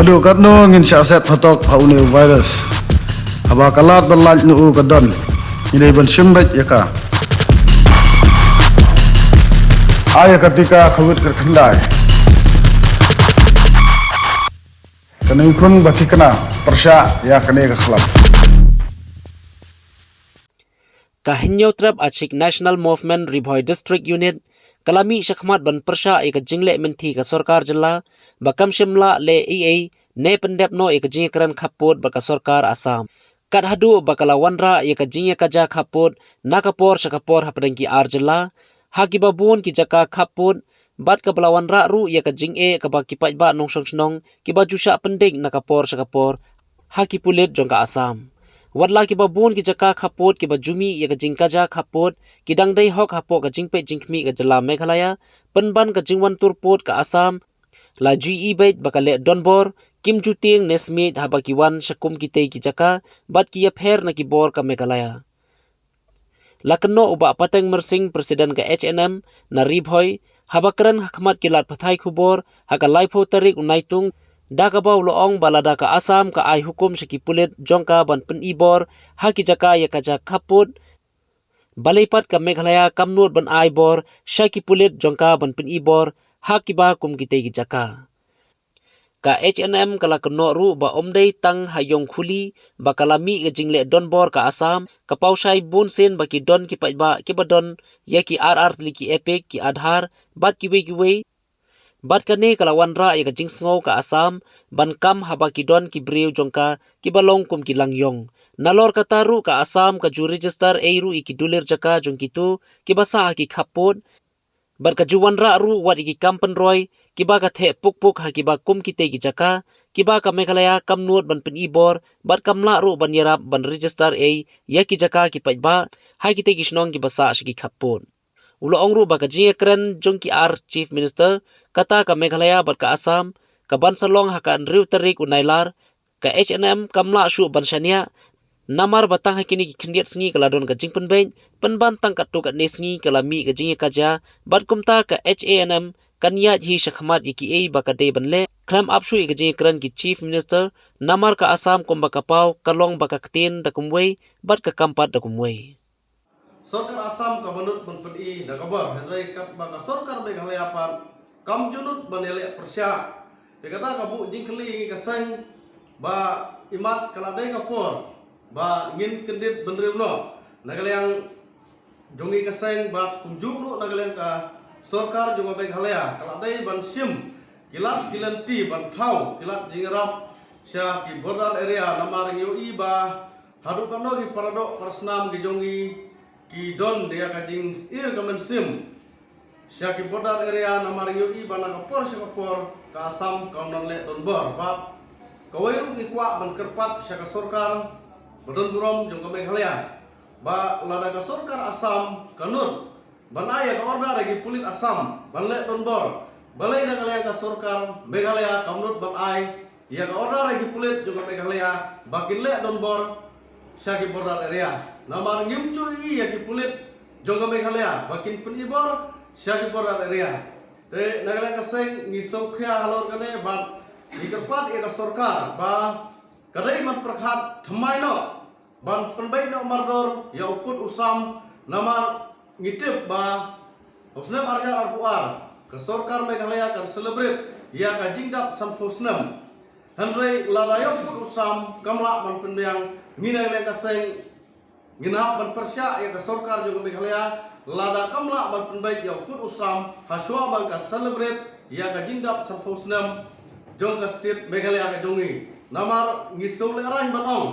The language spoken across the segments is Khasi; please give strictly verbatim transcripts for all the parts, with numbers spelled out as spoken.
Duk katno ngin shah set phatok ha une u virus. Haba ka lad ba lait na u ka don, ngi dei ban shim beit ïa ka. Ai ïa ka tika covid kyrkhyndai. Kane khun ba thikna pyrshah ïa kane ka khlap. Ka Hynñiewtrep Achik National Movement Ri Bhoi District Unit ka la mih shakhmat ban pyrshah ïa ka jingleh mynthi ka sorkar jylla ba kam shym la leh ei ei ne pyndep noh ïa ka jingïakren khappud bad ka sorkar Assam. Kat haduh ba ka la wanrah ïa ka jingïakajia khappud na ka por sha ka por hapdeng ki ar jylla ha kiba bun ki jaka khappud, bad kaba la wanrah ruh ïa ka jingeh kaba ki paidbah nongshong shnong kiba ju shah pyndeng na ka por sha ka por ha ki pulit jong ka Assam. Wat la kiba bun ki jaka khappud kiba ju mih ïa ka jingkajia khappud ki dang dei hok hapoh ka jingpeit jingkhmih ka jylla Meghalaya, pynban ka jingwan turpud ka Assam la ju ïohi beit ba ka leh donbor, kim ju tieng ne smiej haba ki wan sha kum kitei ki jaka bad ki ïapher na ki bor ka Meghalaya. La kynnoh u Bah Pateng Myrsing, President ka H N M na Ri Bhoi, haba kren ha khmat ki lad pathai khubor ha ka laiphew tarik u Naitung, da kaba u la ong ba lada ka Assam ka ai hukum sha ki pulit jong ka ban pyni bor ha ki jaka ïakajia khappud, balei pat ka Meghalaya kam nud ban ai bor sha ki pulit jong ka ban pyni bor ha kiba kum kitei ki jaka. Ka H N M ka la kynnoh ruh ba ym dei tang ha ïong khuli ba ka la mih ka jingleh donbor ka Assam, ka paw shai bun sien ba ki don ki paidbah kiba don ïa ki ar ar tylli ki EPIC, ki Aadhaar bad kiwei kiwei. Bad kane ka la wanrah ïa ka jingsngew ka Assam ban kam haba ki don ki briew jong ka kiba long kum ki lang ïong. Nalor kata ruh ka Assam ka ju register ei ruh ïa ki dulir jaka jong kito kiba sah ha ki khappud, bad ka ju wanrah ruh wat ïa ki kam pynroi kiba ka theh puk puk ha kiba kum kitei ki jaka kiba ka Meghalaya kam nud ban pyni bor bad kam lah ruh ban ïarap ban register ei ïa ki jaka ki paidbah ha kitei ki shnong kiba sah sha ki khappud. U la ong ruh ba ka jingïakren jong ki ar Chief Minister, kata ka Meghalaya bad ka Assam, ka ban sa long ha ka hynriew tarik u Nailar, ka H N M kam lah shuh ban shaniah, namar ba tang ha kine ki khyndiat sngi ka la don ka jingpynbeit, pynban tang katto katne sngi ka la mih ka jingïakajia, bad kumta ka H A N M kan ïaid hi shakhmat ïa kiei ba ka dei ban leh, khlem ap shuh ïa ka jingïakren ki Chief Minister, namar ka Assam kumba ka paw ka long ba ka ktien da kumwei bad ka kam pat da kumwei. Sorkar Assam ka ba nud ban pyni da ka bor, hynrei katba ka sorkar Meghalaya pat kam ju nud ban ïaleh pyrshah. Te kata ka buh jingkylli ïa ngi ka seng ba imat ka la dei ka por ba ngin kyndit bynriew noh na ka liang jong ngi ka seng bad kumjuh ruh na ka liang ka sorkar jong ka Meghalaya ka la dei ban shim ki lad ki lynti ban thaw ki lad jingïarap sha ki border area, namar ngi ïohi ba haduh katno ki paradoh parasnam ki jong ngi ki don ïa ka jingsyier ka mynsiem sha ki border area, namar ngi ïohi ba na ka por sha ka por ka Assam kam don leh donbor bad kawei ruh ngi kwah ban kyrpad sha ka sorkar ba don burom jong ka Meghalaya ba lada ka sorkar Assam ka nud ban ai ïa ka order ïa ki pulit Assam ban leh donbor, balei na ka liang ka sorkar Meghalaya kam nud ban ai ïa ka order ïa ki pulit jong ka Meghalaya ba kin leh donbor sha ki border area? Namar ngim ju ïohi ïa ki pulit jong ka Meghalaya ba kin pyni bor sha ki border area. Te na ka liang ka seng ngi sngewkhia halor kane bad ngi kyrpad ïa ka sorkar ba ka dei ban pyrkhat thymmai noh ban pynbeit noh mardor ïa u pud u sam, namar ngi tip ba u snem ar hajar arphew ar ka sorkar Meghalaya kan celebrate ïa ka jingdap sanphew snem. Hynrei lada ïa u pud u sam kam lah ban pynbiang, ngi na ka liang ka seng ngin hap ban pyrshah ïa ka sorkar jong ka Meghalaya lada kam lah ban pynbeit ïa u pud u sam ha shuwa ban ka celebrate ïa ka jingdap sanphew snem jong ka state Meghalaya ka jong ngi. Namar ngi sngewlehraiñ ban ong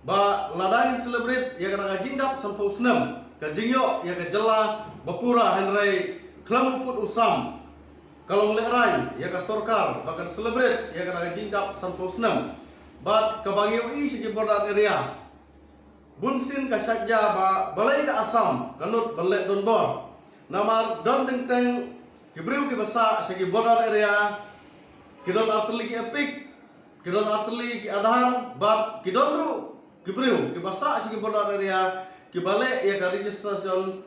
ba lada ngin celebrate ïa kata ka jingdap sanphew snem ka jingïoh ïa ka jylla ba pura, hynrei khlem u pud u sam ka long lehraiñ ïa ka sorkar ba kan celebrate ïa kata ka jingdap sanphew snem. Bad kaba ngi ïohi sha ki border area bunsien ka shait ja ba balei ka Assam ka nud ban leh donbor. Namar don tengteng ki briew kiba sah sha ki border area ki don artylli ki EPIC, ki don artylli ki Aadhaar bad ki don ruh ki briew kiba sah sha ki border area kiba leh ïa ka registration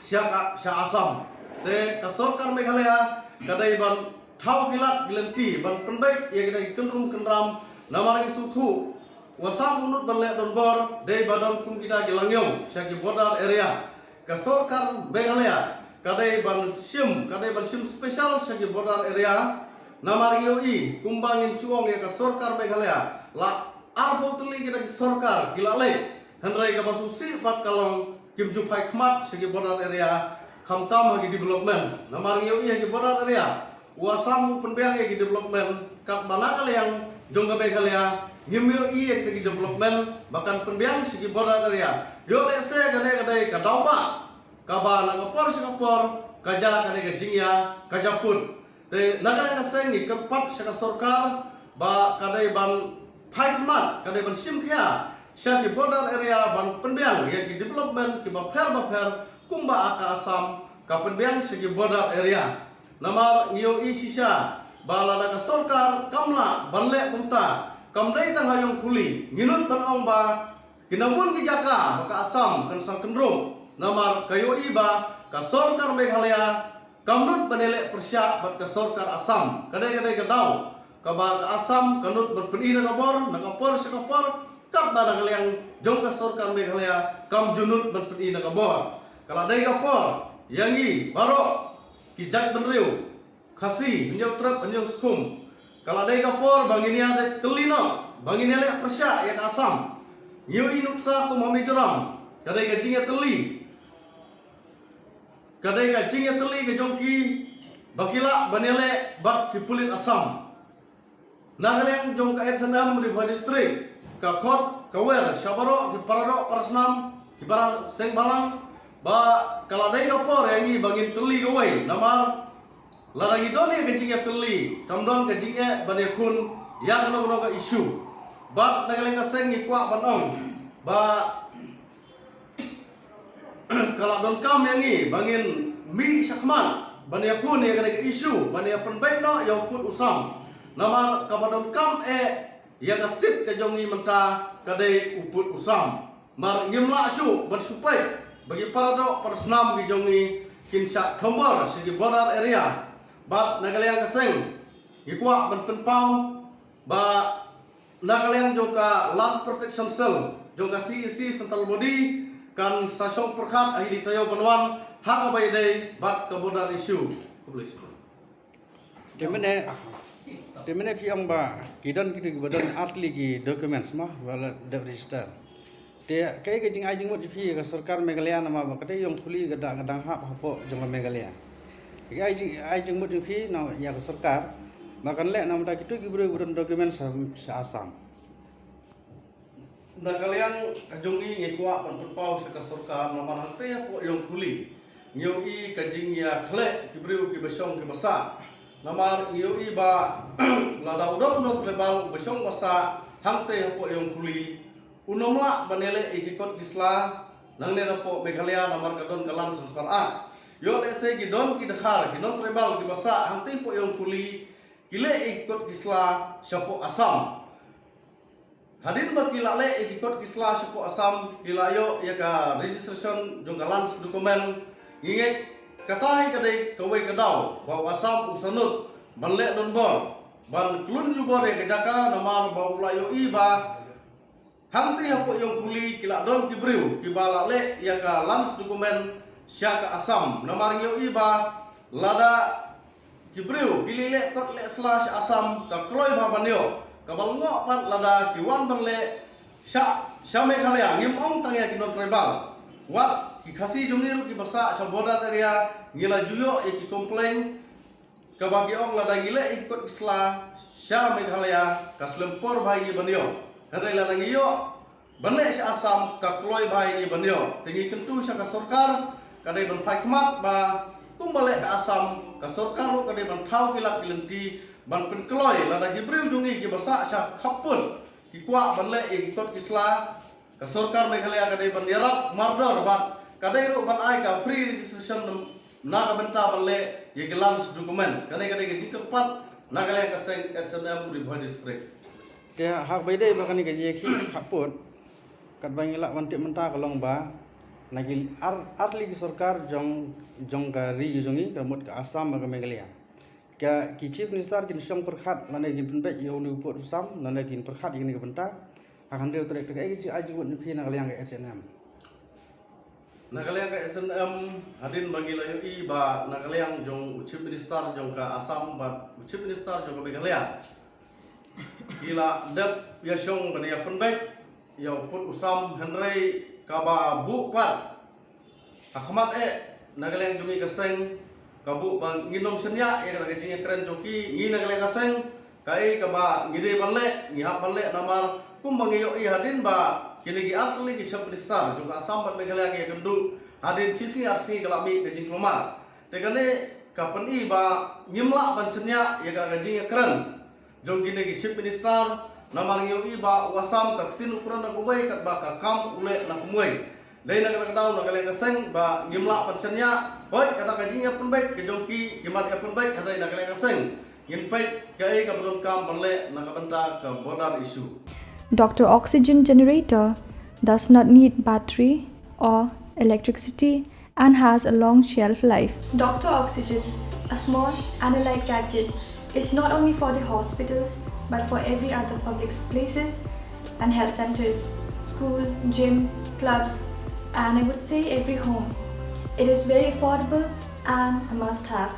sha ka, sha Assam. Te ka sorkar Meghalaya ka dei ban thaw ki lad ki lynti ban pynbeit ïa kita ki kynrum kynram, namar ngi sngewthuh u Assam u nud ban leh donbor dei ba don kum kita ki langïong sha ki border area. Ka sorkar Meghalaya ka dei ban shim, ka dei ban shim special sha ki border area. Namar ngi ïohi kumba ngin shu ong ïa ka sorkar Meghalaya la arphew tylli kita ki sorkar ki la leit, hynrei kaba sngewsih bad ka long kim ju phai khmat sha ki border area, khamtam ha ki development. Namar ngi ïohi ha ki border area u Assam u pynbiang ïa ki development, katba na ka liang jong ka Meghalaya ngim ïohi ïa kita ki development ba kan pynbiang sha ki border area. Ïoh lehse kane ka dei ka daw ba kaba na ka por sha ka por ka jia kane ka jingïa ka jia put. Te na ka liang ka seng ngi kyrpad sha ka sorkar ba ka dei ban phai khmat, ka dei ban shim khia sha ki border area ban pynbiang ïa ki development kiba pher ba pher kumba ka Assam ka pynbiang sha ki border area. Namar ngi ïohi shisha ba lada ka sorkar kam lah ban leh kumta, kam dei tang ha ïong khuli, ngi nud ban ong ba ki na bun ki jaka ba ka Assam kan sah kynrum. Namar ka ïohi ba ka sorkar Meghalaya kam nud ban ïaleh pyrshah bad ka sorkar Assam. Ka dei, ka dei ka daw kaba ka Assam ka nud ban pyni na ka bor, na ka por sha ka por, katba na ka liang jong ka sorkar Meghalaya kam ju nud ban pyni na ka bor. Ka la dei ka por ïa ngi baroh ki jaitbynriew Khasi, hynñiew trep hynñiew skhum, ka la dei ka por ba ngin ïa dei tylli noh, ba ngin ïaleh pyrshah ïa ka Assam. Ngi ïohi nuksa kum ha Mizoram, ka dei ka jingïatylli, ka dei ka jingïatylli ka jong ki ba ki lah ban ïaleh bad ki pulit Assam. Na ka liang jong ka S N M Ri Bhoi District, ka khot ka wer sha baroh ki paradoh parasnam, ki para seng balang, ba ka la dei ka por ïa ngi ba ngin tylli kawei. Namar lada ngi don ïa ka jingïatylli, kam don ka jingeh ban ïakhun ïa kano kano ka issue. Bad na ka liang ka seng ngi kwah ban ong ba ka la donkam ïa ngi ba ngin mih shakhmat ban ïakhun ïa kane ka issue, ban ïa pynbeit noh ïa u pud u sam. Namar kaba donkam eh ïa ka state ka jong ngi mynta ka dei u pud u sam. Mar ngim lah shuh ban shu peit ba ki paradoh parasnam ki jong ngi kin shah thombor sha ki border area. Bad na ka liang ka seng ngi kwah ban pynpaw ba na ka liang jong ka Land Protection Cell jong ka C E C Central Body kan sa shong pyrkhat ha ki taïew ban wan ha kaba ïadei bad ka border issue. Khublei shibun. Te mynne, te mynne phi ong ba ki don kito kiba don artylli ki documents mo ba la dep register. Te kaei ka jingai jingmut jong phi ïa ka sorkar Meghalaya namar ba ka dei ïong khuli ka dang, ka dang hap hapoh jong ka Meghalaya. Kaei ka jingai jingmut jong phi na ïa ka sorkar ba kan leh namar kito ki briew ba don document sha, sha Assam. Na ka liang ka jong ngi ngi kwah ban pynpaw sha ka sorkar namar hangtei hapoh ïong khuli ngi ïohi ka jingïakhleh ki briew kiba shong kiba sah. Namar ngi ïohi ba lada u don u non tribal uba shong ba sah hangtei hapoh ïong khuli, u nym lah ban ïaleh ïa ki kot ki sla nangne napoh Meghalaya namar ka don ka Land Transfer Act. Ïoh lehse ki don ki dkhar ki non tribal kiba sah hangtei hapoh ïong khuli, ki leh ïa ki kot ki sla shapoh Assam. Hadien ba ki la leh ïa ki kot ki sla shapoh Assam, ki la ïoh ïa ka registration jong ka lands document. Ngi ngeit kata hi ka dei kawei ka daw ba u Assam u sah nud ban leh donbor, ban klun jubor ïa ka jaka namar ba u la ïohi ba hangtei hapoh ïong khuli ki la don ki briew kiba la leh ïa ka lands document sha ka Assam. Namar ngi ïohi ba lada ki briew ki leh leh kot leh sla sha Assam ka kloi bha ban ïoh, kaba lyngngoh pat lada ki wan ban leh sha, sha Meghalaya, ngim ong tang ïa ki non tribal, wat ki Khasi jong ngi ruh kiba sah sha border area ngi la ju ïoh ïa ki complain kaba ki ong lada ngi leh ïa ki kot ki sla sha Meghalaya ka slem por bha ïa ngi ban ïoh. Hynrei lada ngi ïoh ban leh sha Assam ka kloi bha ïa ngi ban ïoh. Te ngi kyntu sha ka sorkar ka dei ban phai khmat ba kumba leh ka Assam, ka sorkar ruh ka dei ban thaw ki lad ki lynti ban pynkloi lada ki briew jong ngi kiba sah sha khappud ki kwah ban leh ïa ki kot ki sla. Ka sorkar Meghalaya ka dei ban ïarap mardor bad ka dei ruh ban ai ka free registration na ka bynta ban leh ïa ki lands document. Kane ka dei ka jingkyrpad na ka liang ka seng S N M Ri Bhoi District. Te haba ïadei bad kane ka jingïakhih khappud, katba ngi lah ban tip mynta ka long ba na ki ar, artylli ki sorkar jong, jong ka ri jong ngi, ka mut ka Assam bad ka Meghalaya. Ka ki Chief Minister kin shong pyrkhat lane kin pynbeit ïa une u pud u sam lane kin pyrkhat ïa kane ka bynta ha ka hynriew tarik. Te kaei ka jingargument jong phi na ka liang ka S N M? Na ka liang ka S N M, hadien ba ngi la ïohi ba na ka liang jong u Chief Minister jong ka Assam bad u Chief Minister jong ka Meghalaya ki la dep ïa shong ban ïa pynbeit ïa u pud u sam, hynrei kaba buh pat ha khmat eh na ka liang jong ngi ka seng, ka buh ba ngin ym shaniah ïa kata ka jingïakren jong ki. Ngi na ka liang ka seng, kaei kaba ngi dei ban leh ngi hap ban leh, namar kumba ngi ïohi hadien ba kine ki artylli ki Chief Minister jong ka Assam bad Meghalaya ki ïakynduh hadien shi sngi ar sngi ka la mih ka jingkulmar. Te kane ka pyni ba ngim lah ban shaniah ïa kata ka jingïakren jong kine ki Chief Minister, namar ngi ïohi ba u Assam ka ktien u kren na kawei katba ka kam u leh na kumwei. Dei na kata ka daw na ka liang ka seng ba ngim lah ban shaniah. Hooid, kata ka jingïapynbeit ka jong ki, ki mat ïapynbeit, hynrei na ka liang ka seng ngin peit kaei kaba donkam ban leh na ka bynta ka border issue. Doctor Oxygen generator does not need battery or electricity and has a long shelf life. Doctor Oxygen, a small and a light gadget, is not only for the hospitals but for every other public places and health centers, school, gym, clubs, and I would say every home. It is very affordable and a must have.